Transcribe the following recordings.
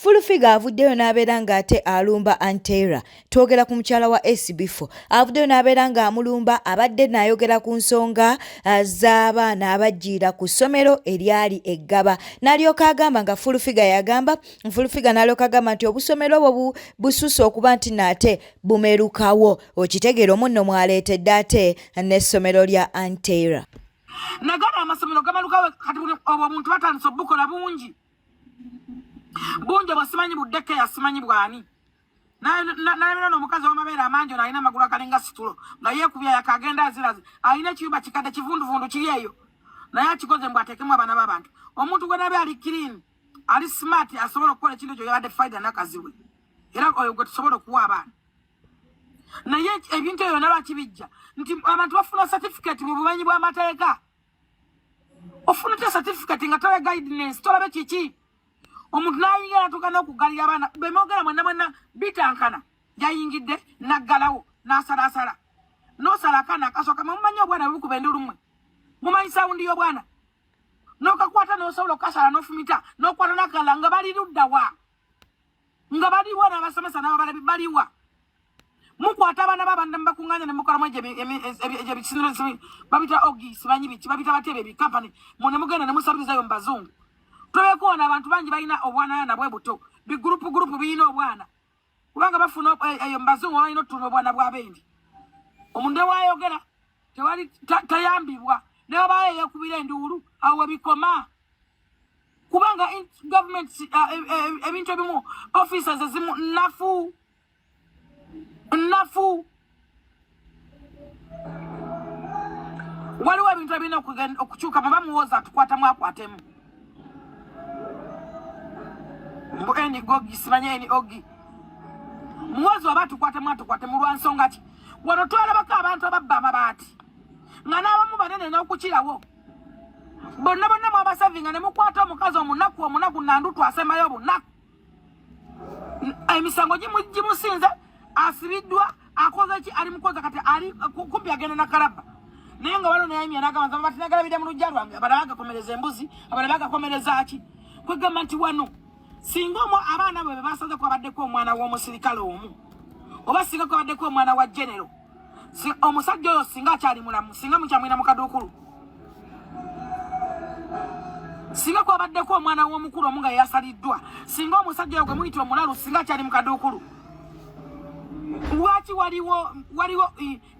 Full Figure avuddeyo n'abeera ng'ate alumba Anteira. Twogera ku mukyala wa SB4. Avuddeyo n'abeera ng'amulumba abadde n'ayogera ku nsonga eh, z'abaana abajjiira ku ssomero eryali eggaba. N'alyoka agamba nga Full Figure yagamba, Full Figure n'alyoka agamba nti obusomero obwo bususse okuba nti nate bumerukawo. Okitegeera omunno mwaleetedde ate n'essomero lya Anteira. Nagano amasomero gamalukawo kati obwo obuntu batandise obukola bungi. Bungi obwo simanyi buddekeya simanyi bwani. Nalabira n'omukazi w'amabeere amangi ono alina amagulu agalinga situlo nga yeekubya yaka agenda azirazi alina ekiyumba kikadde kivunduvundu kiri eyo naye akikoze mbu ateekemu abaana b'abantu. Omuntu gwe nabe ali clean ali smart asobola okukola ekintu ekyo yabadde faida nakazibwe era oyo gwe tusobola okuwa abaana. Naye ebintu ebyo byonna lwaki bijja nti abantu bafuna certificate mu bumenyi bw'amateeka? Ofuna otya certificate nga tola guidance tolabe kiki? Omuntu n'ayingira natuuka n'okuggalira abaana bemwogera mwenna mwenna bitankana yayingidde n'aggalawo n'asalaasala n'osala akaana akasooka. Mwe mumanyi obwana bwe bukuba enduulu mmwe mumanyi sawundi y'obwana n'okakwata n'osobola okukasala n'ofumita n'okwata n'akalala nga bali ludda wa? Nga baliwa n'abasomesa n'ababalabi baliwa? Mukwata abaana b'abantu ne mubakuŋŋaanya ne mukolamu egyo ebisiniro babita ogi simanyi biki babita batya ebyo ebikampani mu ne mugenda ne musabirizayo mu bazungu. Tobeeko wano abantu bangi balina obwanaana bwe buto bigurupu gurupu birina obwana kubanga bafuna eyo mu bazungu balina otutunda obwana bw'abendi. Omuntu ne waayogera tewali tayambibwa ne wabaayo eyekubira enduulu awo we bikoma. Kubanga government ebintu ebimu officers ezimu nafu nafu waliwo ebintu ebirina okukyuka muba muwoza atukwatamu akwatemu mbu eni gogi simanyi eni ogi muwozi waba atukwatemu atukwatemu lwa nsonga ki? Wano twalabako abantu ababba amabaati nga n'abamu banene n'okukirawo bonna bonna mwabasavinga ne mukwata omukazi omunaku omunaku nandutu asembayo obunaku emisango gimusinze asibiddwa akoze ki ali mukoza kati ali kumpi agenda na kalabba naye nga waliwo neyayimya nagamba nze amabati nagalabira mu luggya lwange abalala bagakomereza embuzi abalala bagakomereza ki kwegamba nti wano singa omu abaana bwe basanze kwabaddeko omwana w'omusirikale omu oba singa kwabaddeko omwana wa genero omusajja oyo singa akyali mulamu singa mukyamwina mu kaduukulu singa kwabaddeko omwana w'omukulu omu nga yeyasaliddwa singa omusajja oyo gwe muyita omulalu singa akyali mu kaduukulu lwaki waliwo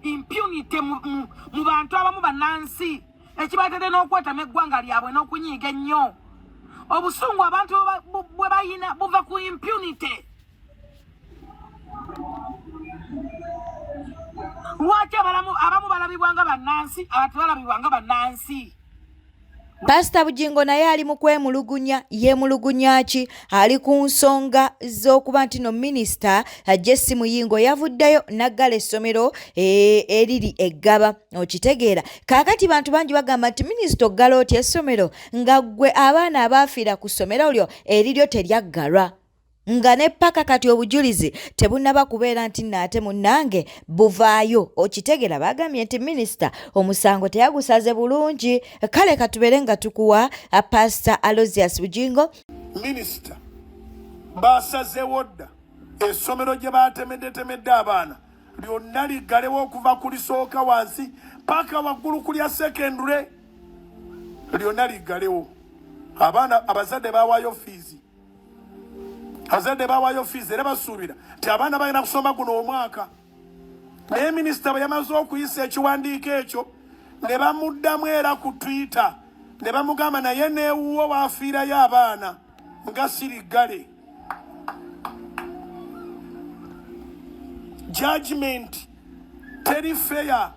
impunity mu bantu abamu bannansi ekibaletedde n'okwetama eggwanga lyabwe n'okunyiiga ennyo obusungu abantu bwe bayina buva ku impunity. Lwaki abamu balabibwa nga bannansi abantu balabibwa nga bannansi? Pasita Bugingo naye ali mu kwemulugunya. Yeemulugunya ki? Ali ku nsonga z'okuba nti no minisita Jesse Muyingo yavuddeyo n'aggala essomero e, eriri e Ggaba. Okitegeera? Kaakati bantu bangi bagamba nti minisita oggala otya essomero nga ggwe abaana abaafiira ku ssomero lyo eriryo teryaggalwa? Nga ne paka kati obujulizi tebunnaba kubeera nti nno ate munnange buvaayo. Okitegera? Bagambye nti minisita omusango teyagusaze bulungi. Kale katubeere nga tukuwa Pasita Aloysius Bugingo. Minisita basazeewo dda essomero gye batemeddetemedde abaana lyonna liggalewo okuva ku lisooka wansi paka waggulu ku lya sekendule lyonna liggalewo. Abaana abazadde bawaayo fiizi. Abazadde bawayo fees era basuubira nti abaana balina kusoma guno omwaka. Naye minisita bwe yamaze okuyisa ekiwandiiko ekyo ne bamuddamu era ku Twitter ne bamugamba naye neewuwo waafiirayo abaana nga siriggale. Judgment teri fair.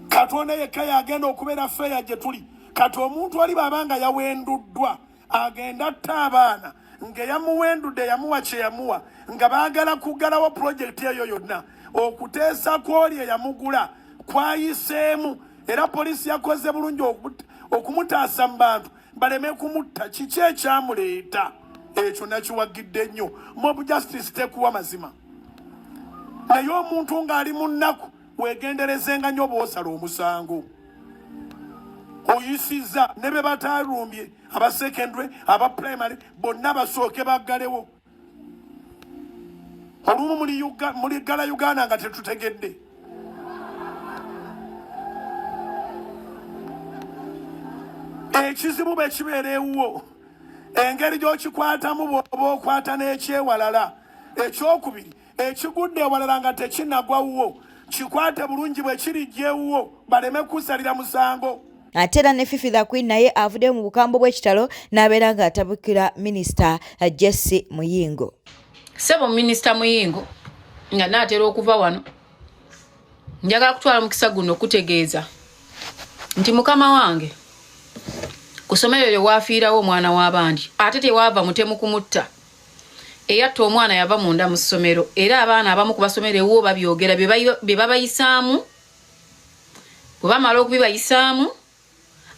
Katonda yekka yagenda okubeera fair gye tuli. Kati omuntu ali baba nga yawenduddwa agenda atta abaana ng'eyamuwendudde yamuwa kye yamuwa nga baagala kuggalawo pulojekiti eyo yonna. Okuteesa kw'oli eyamugula kwayiseemu era poliisi yakoze bulungi okumutaasa mu bantu baleme kumutta. Kiki ekyamuleeta ekyo nakiwagidde nnyo. Mob justice tekuwa mazima, naye omuntu ng'ali mu nnaku weegenderezenga nnyo bw'osala omusango. Oyisizza ne be bataalumbye aba secondary, aba primary, bonna basooke baggalewo. Olumu muliggala Uganda nga tetutegedde. Ekizibu bwe kibeera ewuwo, engeri gy'okikwatamu bw'oba okwata n'ekyewalala. Ekyokubiri, ekigudde ewalala nga tekinnagwa wuwo, kikwate bulungi bwe kirijja ewuwo baleme kusalira musango. Ate era ne Fifi the Queen naye avuddeyo mu bukambwe bw'ekitalo n'abeera ng'atabukira minisita Jesse Muyingo. Ssebo minisita Muyingo, nga naatera okuva wano, njagala kutwala mukisa guno okutegeeza nti mukama wange ku ssomero eryo waafiirawo omwana w'abandi, ate tewaava mutemu kumutta. Eyatta omwana yava munda mu ssomero, era abaana abamu ku basomero ewuwo babyogera bye babayisaamu. Bwe bamala okubibayisaamu,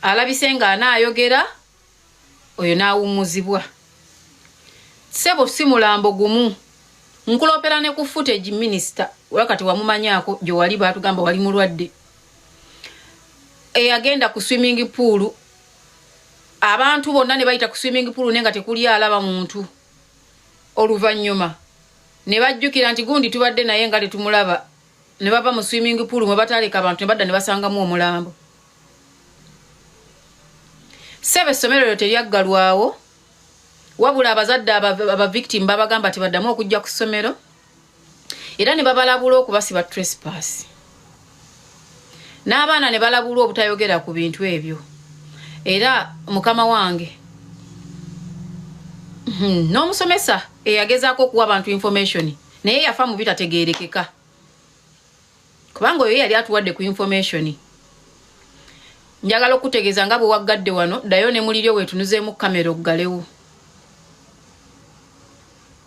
alabise ng'anaayogera oyo n'awummuzibwa. Ssebo, si mulambo gumu, nkulopera ne ku footage. Minisita, wakati wamumanyaako gye wali, baatugamba wali mulwadde, eyagenda ku swimming pool, abantu bonna ne bayita ku swimming pool naye nga tekuli alaba muntu. Oluvannyuma ne bajjukira nti gundi tubadde naye nga tetumulaba, ne bava mu swimming pool mwe bataleka abantu, ne badda ne basangamu omulambo. Ssebo, essomero eryo teryaggalwawo, wabula abazadde abavictim babagamba tebaddamu okujja ku ssomero, era ne babalabula okubasiba trespass, n'abaana ne balabulwa obutayogera ku bintu ebyo. Era mukama wange, n'omusomesa eyagezaako okuwa abantu information naye yafa mu bitategeerekeka, kubanga oyo yali atuwadde ku information. Njagala okutegeeza nga bwe waggadde wano, ddayo ne muliryo weetunuzeemu kamera, oggalewo,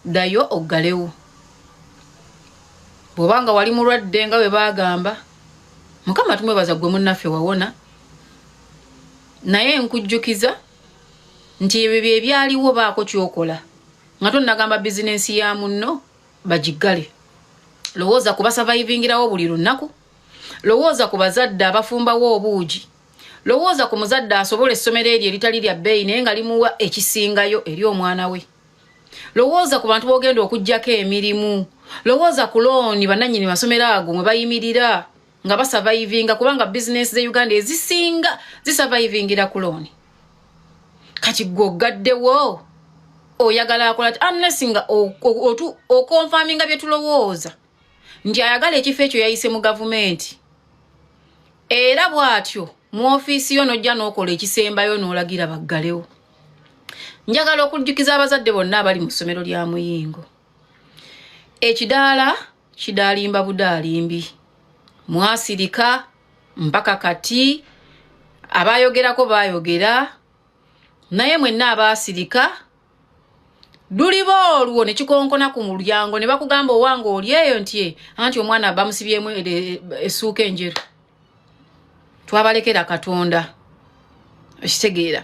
ddayo oggalewo. Bw'oba nga wali mulwadde nga bwe baagamba, Mukama tumwebaza, gwe munnaffe wawona. Naye nkujjukiza nti ebyo bye byaliwo. Baako kyokola nga tonnagamba bizinensi ya munno bagiggale. Lowooza ku basurvivingirawo buli lunaku, lowooza ku bazadde abafumbawo obuugi, lowooza ku muzadde asobola essomero eryo eritali lya bbeeyi naye nga limuwa ekisingayo eri omwana we, lowooza ku bantu b'ogenda okugjako emirimu, lowooza ku looni bannannyini masomero ago mwe bayimirira nga basurvivinga, kubanga bizinensi ze Uganda ezisinga zisurvivingira ku looni. Kati gwe oggaddewo, oyagala akola ti unless nga oconfirminga bye tulowooza nti ayagala ekifo ekyo yayise mu gavumenti, era bw'atyo mu ofiisi yo n'ojja n'okola ekisembayo n'olagira baggalewo. Njagala okujjukiza abazadde bonna abali mu ssomero lya Muyingo, ekidaala kidaalimba budaalimbi. Mwasirika mpaka kati, abayogerako baayogera, naye mwenna abaasirika, luliba olwo ne kikonkona ku mulyango ne bakugamba, "Owange oli eyo?" Nti, "Anti omwana bamusibyemu essuuka enjeru." Twabalekera Katonda, ekitegeera.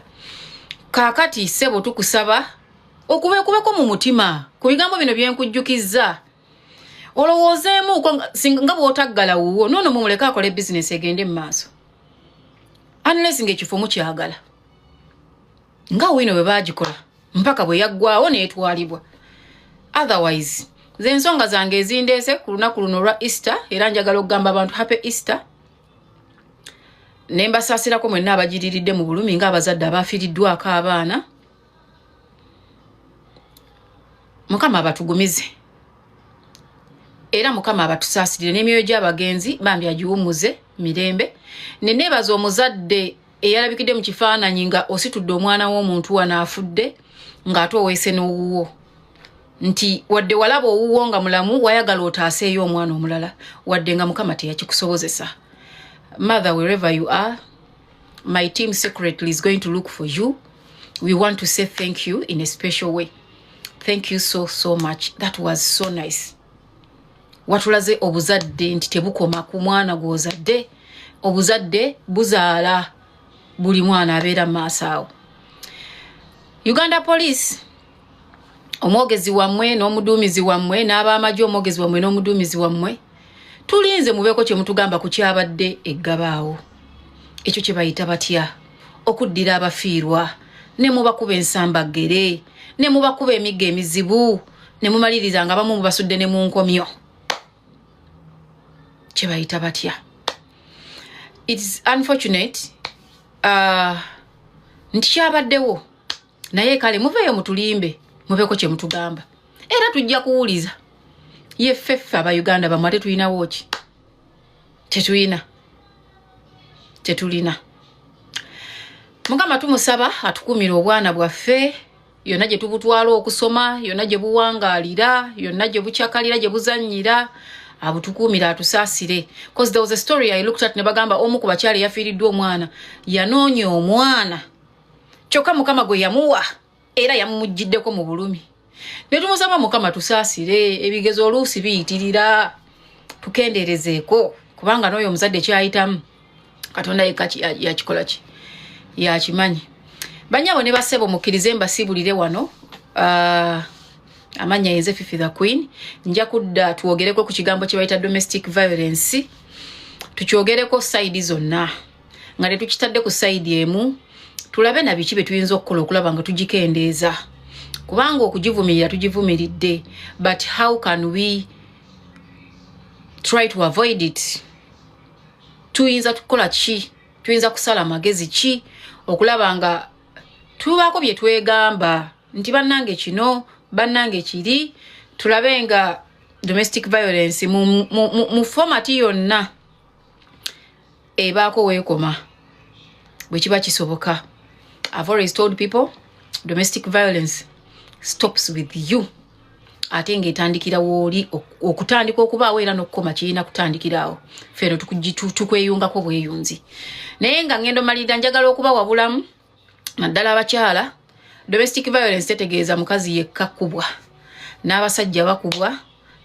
Kaakati ssebo, tukusaba okubekubeko mu mutima ku bigambo bino byenkujjukizza, olowoozeemuuko nga bw'otaggala wuwo noono, mumuleke akole bizinesi egende mu maaso, unless ng'ekifo mukyagala nga wino bwe baagikola mpaka bwe yaggwawo n'etwalibwa. Otherwise, ze ensonga zange ezindeese ku lunaku luno olwa Easter, era njagala okugamba abantu happy Easter, ne mbasaasirako mwenna abagiriridde mu bulumi ng'abazadde abafiiriddwako abaana. Mukama abatugumize, era Mukama abatusaasirire, n'emyoyo gy'abagenzi bambi agiwummuze mirembe. Ne neebaza omuzadde eyalabikidde mu kifaananyi nga ositudde omwana w'omuntu wano afudde ng'ate oweese n'owuwo, nti wadde walaba owuwo nga mulamu, wayagala otaaseeyo omwana omulala, wadde nga Mukama teyakikusobozesa. Mother, wherever you are, my team secretly is going to look for you. We want to say thank you in a special way. Thank you so so much, that was so nice. Watulaze obuzadde nti tebukoma ku mwana gw'ozadde, obuzadde buzaala buli mwana abeera mu maaso awo. Uganda Police, omwogezi wammwe n'omuduumizi wammwe, n'abamagye, omwogezi wammwe n'omuduumizi wammwe, tulinze mubeeko kye mutugamba ku kyabadde eggabaawo. Ekyo kye bayita batya? Okuddira abafiirwa ne mubakuba ensambaggere ne mubakuba emiggo emizibu ne mumaliriza nga bamu mubasudde ne mu nkomyo. Kye bayita batya? It's unfortunate nti kyabaddewo, naye kale muveeyo mutulimbe, mubeeko kye mutugamba, era tujja kuwuliza. Ye ffeffe Abayuganda bamwe, ate tulinawo ki? Tetulina, tetulina. Mukama tumusaba atukumire obwana bwaffe yonna gye tubutwala okusoma, yonna gye buwangaalira, yonna gye bukyakalira, gye buzannyira, abutukuumire, atusaasire. Cause there was a story I looked at ne bagamba omu ku bakyala eyafiiriddwa omwana yanoonya omwana, kyokka Mukama gwe yamuwa era yamumugiddeko mu bulumi. Ne tumusaba Mukama tusaasire, ebigezo oluusi biyitirira, tukendeerezeeko, kubanga n'oyo omuzadde kyayitamu Katonda yekka yakikola ki yakimanyi. Banyabo ne basebo, mukkirize mbasiibulire wano. Amannya yenze Fifi the Queen. Nja kudda twogereko ku kigambo kye bayita domestic violence, tukyogereko side zonna nga tetukitadde ku side emu, tulabe na biki bye tuyinza okukola okulaba nga tugikendeeza, kubanga okugivumirira tugivumiridde, but how can we try to avoid it? Tuyinza tukola ki? Tuyinza kusala magezi ki okulaba nga tubaako bye twegamba nti bannange kino, bannange kiri, tulabe nga domestic violence mu format yonna ebaako weekoma bwe kiba kisoboka? I've always told people, domestic violence stops with you, ate ng'etandikira wooli okutandika okubaawo era n'okukoma kirina kutandikiraawo. Ffeno tukweyungako bweyunzi. Naye nga ngendo malirira, njagala okubawabulamu naddala abakyala. Domestic violence tetegeeza mukazi yekka kubwa, n'abasajja bakubwa,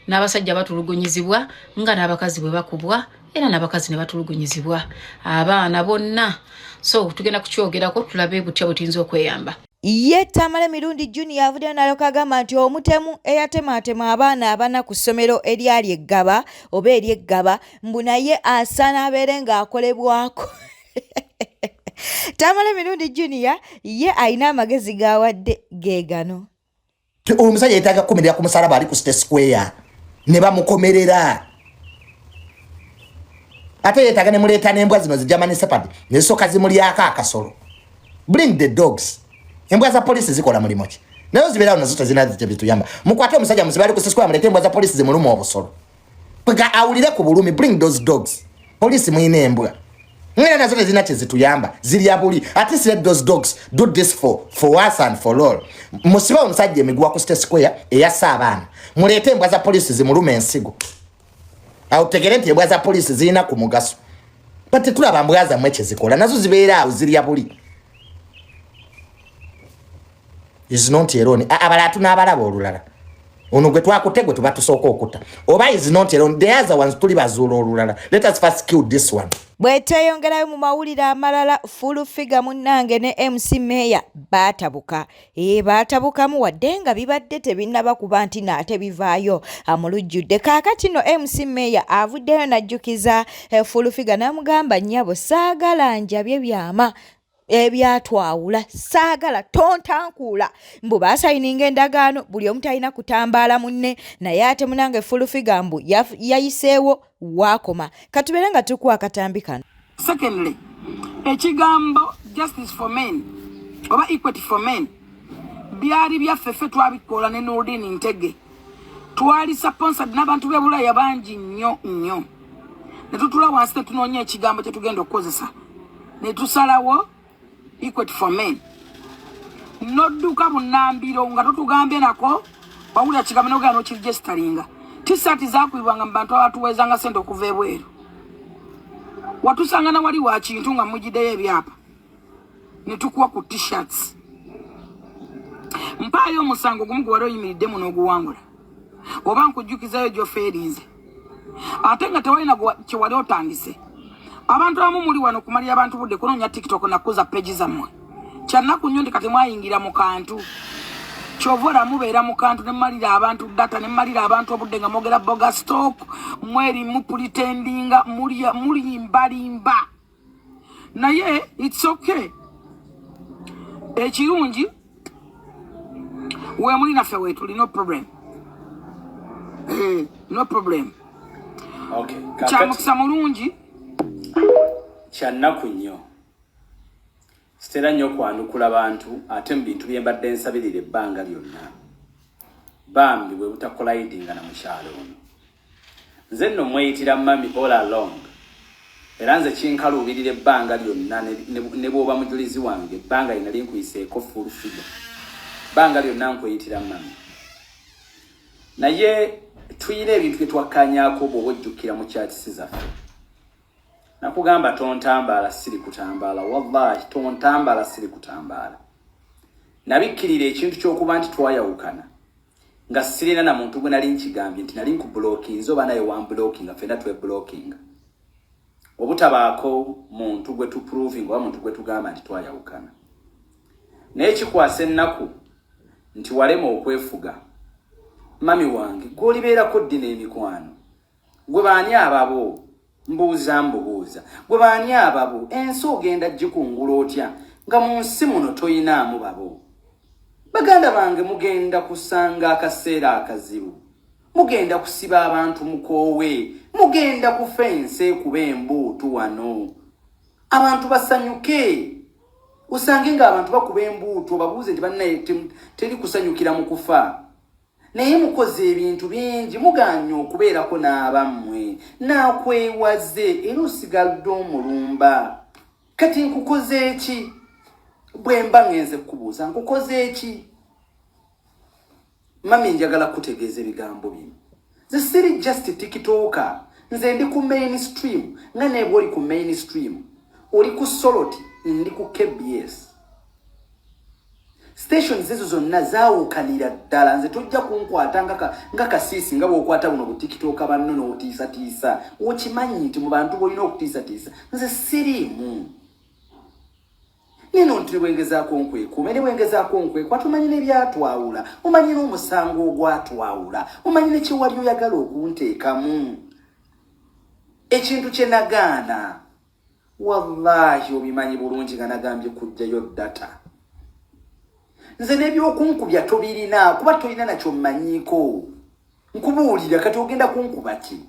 n'abasajja batulugunyizibwa nga n'abakazi bwe bakubwa, era n'abakazi ne batulugunyizibwa, abaana bonna. So tugenda kukyogerako, tulabe butya bwe tuyinza okweyamba. Ye Tamale Mirundi Junior avuddeyo n'alyoka agamba nti omutemu eyatemaatema abaana abana ku ssomero eryali eggaba oba eryeggaba, mbu naye asaana abeere ng'akolebwako. Tamale Mirundi Junior ye alina amagezi g'awadde ge gano. Omusajja yetaaga kukomerera ku musalaba ali ku State Square ne bamukomerera. Ate yeetaaga ne muleeta n'embwa zino zi German Shepherd nezisooka zimulyako akasolo. Bring the dogs. Embwa za polisi zikola mulimu ki? Nayo zibeerawo, nazo tezirina kyebituyamba. Mukwate omusajja musibe ali ku State Square, muleete embwa za polisi zimuluma obusolo paka awulire ku bulumi. Bring those dogs. Polisi muyina embwa ngera, nazo tezirina kyezituyamba, zirya buli. At least let those dogs do this for us and for all. Musibe omusajja emiguwa ku State Square eyassa abaana, muleete embwa za polisi zimuluma ensigo, awo tegere nti embwa za polisi zirina ku mugaso. But tetulaba mbwa zammwe kyezikola, nazo zibeera awo zirya buli. Is not alone. Abalala tunaabalaba olulala. Ono gwe twakutte gwe tuba tusooka okutta oba is not alone. The other ones tuli bazuula olulala. Let us first kill this one. Bweteyongerayo mu mawulire amalala, Full Figure munnange ne MC Meya baatabuka, ee baatabukamu, wadde nga bibadde tebinnaba kuba nti naate bivaayo mu lujjudde. Kaakati no MC Meya avuddeyo n'ajjukiza Full Figure n'amugamba, "Nnyabo, saagala njabye byama ebyatwawula, saagala tontankuula." Mbu baasayininga endagaano, buli omu talina kutambaala munne, naye ate munange Full Figure mbu yayiseewo waakoma. Katubeere nga tukuwa akatambi kano. Secondly, ekigambo justice for men oba equity for men byali byaffe, ffe twabikola ne Nurdin Ntege. Twali sponsored n'abantu b'e Bulaya bangi nnyo nnyo, ne tutula wansi ne tunoonya ekigambo kye tugenda okukozesa, ne tusalawo equity for men. Nodduka bunnambiro nga totugambye nako, wawulira kigambo nogenda nokiregisteringa. T-shirt zakubibwanga mu bantu abatuweezanga sente okuva ebweru. Watusanga nawali wa kintu nga mugiddeyo ebyapa ne tukuwa ku T-shirts. Mpaayo omusango gumu gwe wali oyimiriddemu n'oguwangula, oba nkujjukizayo gy'ofeerinze ate nga tewalina kye wali otandise. Abantu abamu muli wano kumalira abantu budde, kunoonya TikTok nakuza page zammwe. Kyannaku nnyo nti kati mwayingira mu kantu, kyova ola mubeera mu kantu ne mumalira abantu data, ne mumalira abantu obudde nga mwogera bogus talk, mwerimu pretendinga, mulimbalimba. Naye it's okay. Ekirungi wemuli naffe wetuli, no problem, no problem. Okay. Kyamukisa mulungi. Kyannaku nnyo, sitera nnyo kwanukula bantu, ate mu bintu bye mbadde nsabirira ebbanga lyonna, bambi bwe butacollidinga na mukyalo ono. Nze nno mweyitira mummy all along, era nze kinkaluubirira ebbanga lyonna, ne bw'oba mujulizi wange, ebbanga lye nali nkuyiseeko full figure, ebbanga lyonna nkweyitira mummy. Naye tuyina ebintu bye twakkanyaako. Bw'oba ojjukira mu chats zaffe, nakugamba tontambaala, siri kutambaala. Wallahi tontambaala, siri kutambaala. Nabikkirira ekintu ky'okuba nti twayawukana nga sirina na muntu gwe nali nkigambye nti nali nkublockinze oba naye wamblockinga, ffenna tweblockinga obutabaako muntu gwe tuproving oba muntu gwe tugamba nti twayawukana. Naye kikwasa ennaku nti walema okwefuga. Mummy wange, gw'olibeerako ddi n'emikwano? Gwe baani ababo? Mbuuza, mbubuuza, gwe baani ababo? Ensi ogenda gikungula otya nga mu nsi muno toyinaamu babo? Baganda bange, mugenda kusanga akaseera akazibu, mugenda kusiba abantu mukoowe, mugenda kufa ensi ekuba embuutu wano. Abantu basanyuke, osange ng'abantu bakuba embuutu, obabuuze nti bannaye, teri kusanyukira mu kufa. Naye mukoze ebintu bingi, muganye okubeerako n'abammwe, naakwewaze, era osigadde omulumba. Kati nkukoze eki? Bwe mba ngenze kukubuuza, nkukoze eki? Mummy, njagala kutegeeza ebigambo bino. Nze siri just TikToker, nze ndi ku mainstream. Nga neebwe oli ku mainstream, oli ku Salt, ndi ku KBS. Stations ezo zonna zaawukanira ddala. Nze tojja kunkwata nga kasiisi nga bw'okwata buno buTikToker banno n'otiisatiisa. Okimanyi nti mu bantu b'olina okutiisatiisa nze siriimu. Nino nti bwengezaako nkwekuume, ne bwengezaako nkwekwata, omanyi n'ebyatwawula, omanyi n'omusango ogwatwawula, omanyi ne kyewali oyagala okunteekamu, ekintu kye nagaana. Wallahi obimanyi bulungi nga nagambye kujjayo data. Nze n'ebyokunkubya tobirina, kuba tolina nakyo mmanyiiko. Nkubuulira, kati ogenda kunkuba ki?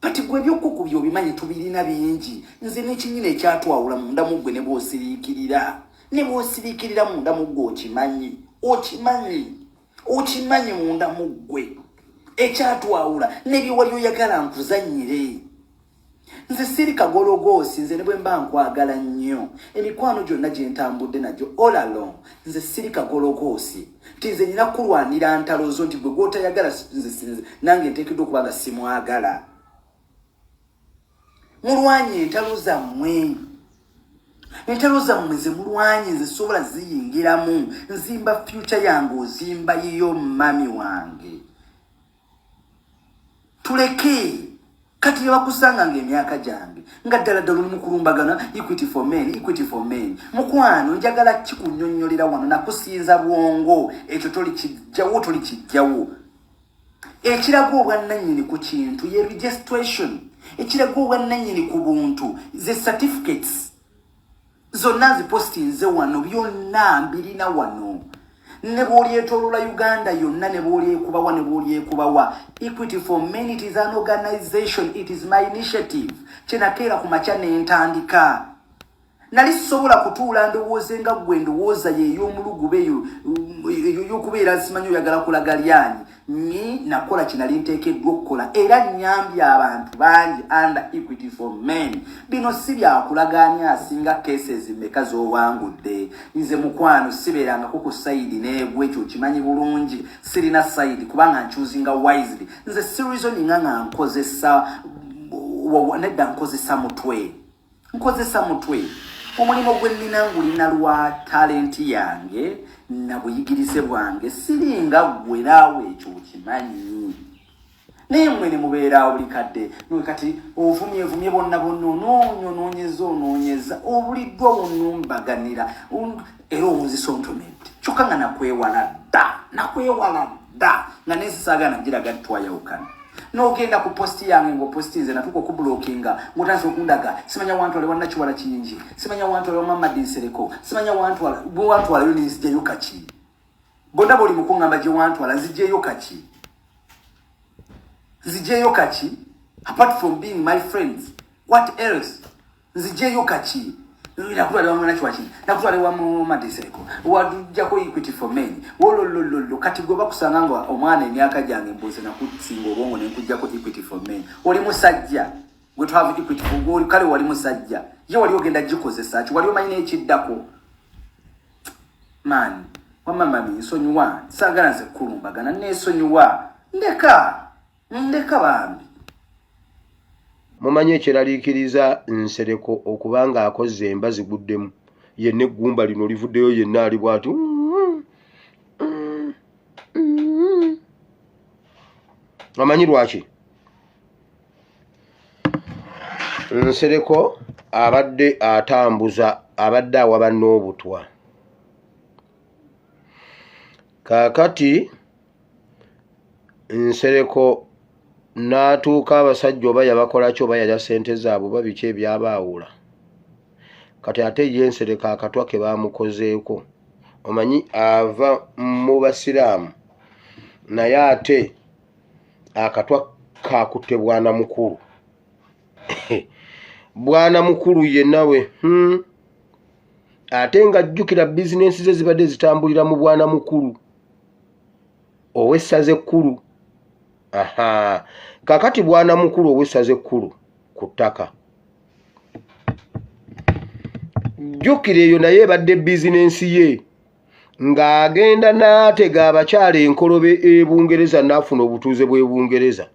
Kati gwe ebyokukubya obimanyi, tubirina bingi. Nze n'ekinyina ekyatwawula munda mu ggwe, ne bw'osiriikirira, ne bw'osiriikirira munda mu ggwe, okimanyi, okimanyi, okimanyi munda mu ggwe ekyatwawula n'ebyewali oyagala nkuzannyire. Nze siri kagologoosi. Nze ne bwe mba nkwagala nnyo, emikwano gyonna gye ntambudde nagyo all along, nze siri kagologoosi nti nze nyina kulwanira ntalo zo, nti gwe gwotayagala nze nange nteekeddwa okuba nga simwagala. Mulwanye entalo zammwe, entalo zammwe ze mulwanye, nze sobola ziyingiramu. Nzimba future yange, ozimba yiyo. Mummy wange, tuleke. Kati nebakusanga nga emyaka gyange nga ddala ddala oli mukulumbagana Equity for Men, Equity for Men. Mukwano, njagala kikunyonnyolera wano, nakusinza bwongo, ekyo tolikijjawo, tolikijjawo. Ekiraga obwannannyini ku kintu ye registration, ekiraga obwannannyini ku buntu ze certificates. Zonna nzipostinze wano, byonna mbirina wano. Ne bw'olyetoolola Uganda yonna, ne bw'olyekubawa, ne bw'olyekubawa, Equity for Men, it is an organization, it is my initiative. Kyenakeera ku makya nentandika. Nali sisobola kutuula ndowooze nga ggwe, ndowooza yeey'omulugube eyo y'okubeera simanyi oyagala kulaga lyanyi. Ni nakola kye nali nteekeddwa okukola, era nyambye abantu bangi under Equity for Men. Bino si byakulagaani asinga cases meka z'owangudde. Nze mukwano, sibeerangako ku side n'egwe, ekyo okimanyi bulungi. Sirina side kubanga nchoosinga wisely. Nze sireasoninga nga nkozesa nedda, nkozesa mutwe, nkozesa mutwe. Omulimu gwe nnina ngulina lwa talenti yange na buyigirize bwange, siringa ggwe. Naawe ekyo okimanyi, naye mmwe ne mubeeraawo buli kadde. Kati ovumye evumye bonna bonna, onoonya, onoonyeza, onoonyeza, obuliddwa wonumbaganira, era owunzisa ontomedde. Kyokka nga nakwewala dda, nakwewala dda, nga nensisaagana giraga twayawukana. N'ogenda ku posti yange ng'opostinze natuuka okubulokinga ng'otandise okundaga simanya wantwala wa Nakiwala Kiyingi, simanya wantwala wa Mamadi Nsereko, simanya wantwala bwewantwalayo nenzigyayo kaki. Bonna boli mu kuŋŋamba gye wantwala nzigyeyo kaki, nzigyeyo kaki apart from being my friends, what else? Nzijeyo kaki? Nakutwala wa mwana kiwaki, nakutwala wa Muhammad Nsereko, wajjako Equity for Men, wololololo. Kati gwe bakusanga nga omwana emyaka gyange mbuze nakusinga obwongo nenkujjako Equity for Men. Oli musajja gwe to have equity for gwe, kale wali musajja ye wali ogenda gikozesa ki? Wali omanyi n'ekiddako man. Wamma mami nsonyiwa, saagala nze kukulumbagana, neesonyiwa, ndeka ndeka bambi. Mumanyi ekyeraliikiriza Nsereko okuba nga akozze emba ziguddemu yenna, eggumba lino livuddeyo yenna ali bw'ati. Omanyi lwaki Nsereko abadde atambuza, abadde awa banne obutwa? Kaakati Nsereko n'atuuka abasajja oba yabakola ki, oba yalya ssente zaabwe, oba biki ebyabaawula. Kati ate ye Nsereko akatwa ke baamukozeeko, omanyi ava mu basiraamu, naye ate akatwa kakutte bwana mukulu, bwana mukulu ye nawe Ate ng'ajjukira bizinensi ze zibadde zitambulira mu bwana mukulu ow'essaza ekkulu. Aha, kakati bwana mukulu ow'essaza ekkulu ku ttaka, jjukira eyo naye ebadde bizinensi ye, ng'agenda n'atega abakyala enkolobe e Bungereza n'afuna obutuuze bw'e Bungereza,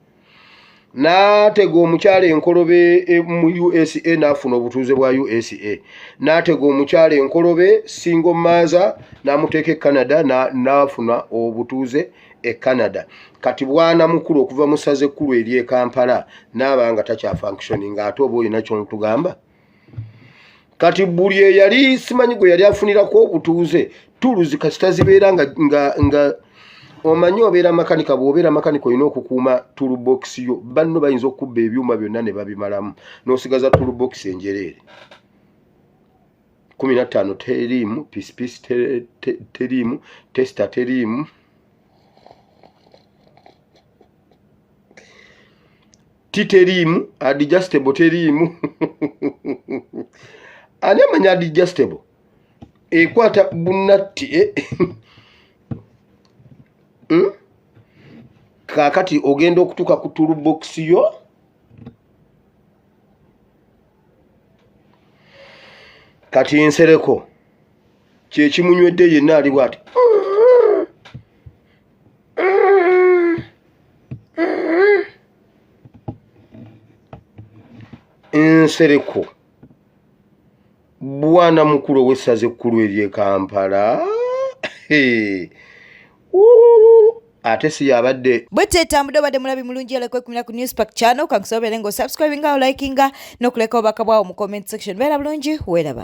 n'atega omukyala enkolobe mu USA n'afuna obutuuze bwa USA, n'atega omukyala enkolobe single mother n'amuteeka e Canada n'afuna obutuuze e Canada. Kati bwana mukulu okuva mu ssaza ekkulu ery'e Kampala n'aba nga takyafunctioning, ate oba olina ky'otugamba? Kati buli eyali simanyi gwe yali afunirako obutuuze, tuluzi kasita zibeera nga, nga, nga omanyi obeera makanika, bw'obeera makanika olina okukuuma toolbox yo, banno bayinza okukubba ebyuma byonna ne babimalamu n'osigaza toolbox enjereere. 15 teriimu, pisipisi teriimu, testa teriimu, ti teriimu, adjustable teriimu. Ani amanya adjustable ekwata bunatti eh? Kaakati ogenda okutuuka ku toolbox yo kati Nsereko kyekimunywedde yenna ali bwati. Nsereko bwana mukulu ow'essaza ekkulu ery'e Kampala, ate si yabadde Bwe tetambudde. Obadde mulabi mulungi alekwekumira ku Newspark channel. Kankusobere nga osubscribinga, olikinga n'okuleka obubaka bwawo mu comment section. Beera bulungi, weeraba.